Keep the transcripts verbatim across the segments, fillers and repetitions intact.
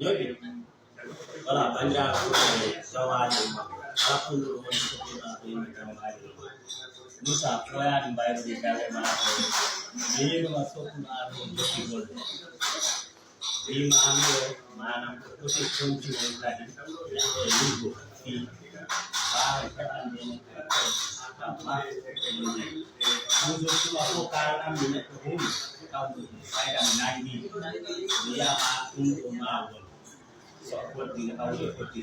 Ñoƴi. Wala banndiraaɓe fulɓe, jawaaɗe ma. Kala fulɓe woni ko ɓurɗa ɓeyde jawaaɗe ma. Musa, ko yaani mbayrude galle ma ko? Yeru ma sokkuno arde jokkigol. Wima ami o, maanaam ko foti continuer kadi e liggo fii. Waawa ko annde ne kadi ko kam ma ko ɓuri. Toujours tuma fof kaalanam mi neɗɗo hum, kam fayda mi nangi. Mi wiya ma ɗum ɗo ma won. So a fotti ne hawri e fotti.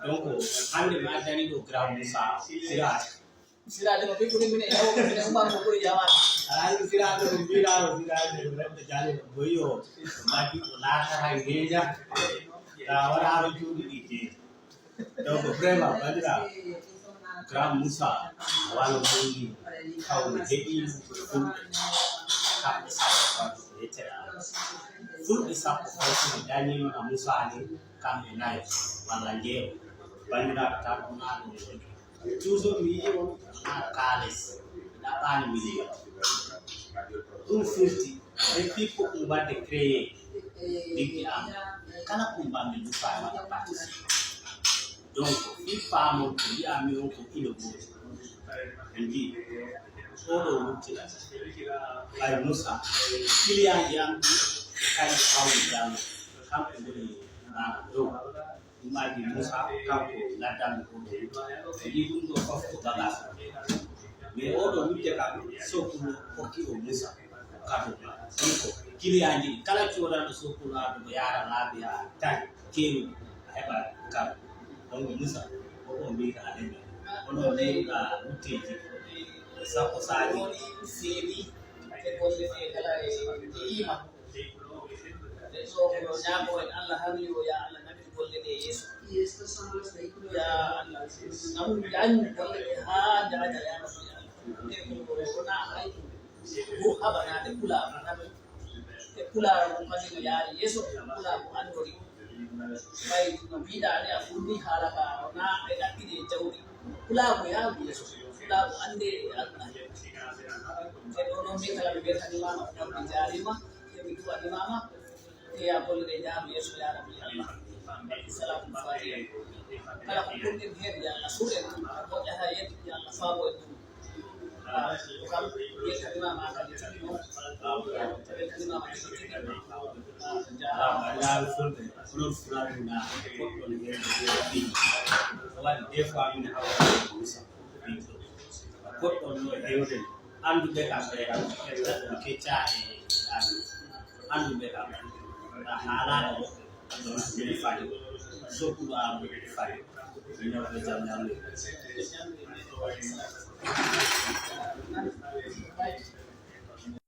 Donc hannde mi addani ɗo grand Moussa Sira. Siraaji mo ɓe koni mine e yawo mine umar mo ɓuri yawaade. Alhaali siraaɓe ko mbiɗaano siraaɓe ko rewɓe jaale ko boyi o. Mbaɗi o laata hay ngeeja. Ka waraaro juuɗe ɗi jeeyi. Donc vraiment banndiraaɓe, grand Moussa wano moni kawmi heɓi fulɓe. Kamɓe sappo fawtuɓe yettera. Fulɓe sappo fawtuɓe dañino na Moussa ni kamɓe nayo walla njeego. Banndiraaɓe tan ko naɗo woni. Toujours mi yii on haa kaalis ɗaɓɓaani miliyon. Ɗum firti e fii ko ɗum waɗde créé liggi am. Kala ko mbaɗmi ɗum faa waɗa participé. Donc fii faamon ko mbiyaami on ko ino gooti. En mbii oɗo wuttira ɓay Moussa kiliyanji am ɗi kañƴe fawni jam kamɓe ngoni maana dow. Ɗum addi Moussa kanko ngaddanmi ko ɗo. Ɓe mbii ɗum ɗo fof ko bagage. Mais oɗo witte kam sokkuno hokki o Moussa kado. Donc kiliyanji ɗi kala coodanɗo sokkuno arde ko yaara laabi haa tati keewi a heɓa kado. Donc Moussa koko mbiɗa alema oɗo mbiɗa wutteji sappo saaji seedi e golle ɗe kala e iima. Neɗɗo o ko ñaago en Allah hami o ya Allah naɓir golle ɗe yeeso. Ya Allah naɓir yañu golle ɗe haa njaaja ya Rabbi Allah. Te ko wona hay ko haɓanaade pulaagu naɓir. E pulaagu kadi no yaari yeeso pulaagu anndori. Ɓay no mbiɗa ni a funni haala ka wona ɓe ɗaɓɓide e jawdi. Pulaagu yaagu yeeso pulaagu annde e Allah. E ɗo ɗo min kala mi weltanimama ko ɗon mi jarima. Emi duwanimama. Te ya golle ɗe jaaru yeeso ya Rabbi Allah. Salamu fatiha. Kala ko gonɗen heen ya Allah suren. Ko ƴata yeeso ya Allah faabo e ɗum. Kam weltanimama kadi tigi noon. Weltanimama tigi tigi. Alaa fulɓe onon fulaaɓe na goɗɗon heen. Waɗi des fois min hawaa Moussa. Goɗɗo no hewde annduɓe kam ɓeeɗa ɓeeɗa ɗum keccaa e anndu annduɓe kam a haalaano woɓɓe ɗon mbiɗi fadi sokkuɗo am mbiɗi fadi ñawɓe jam ñamde.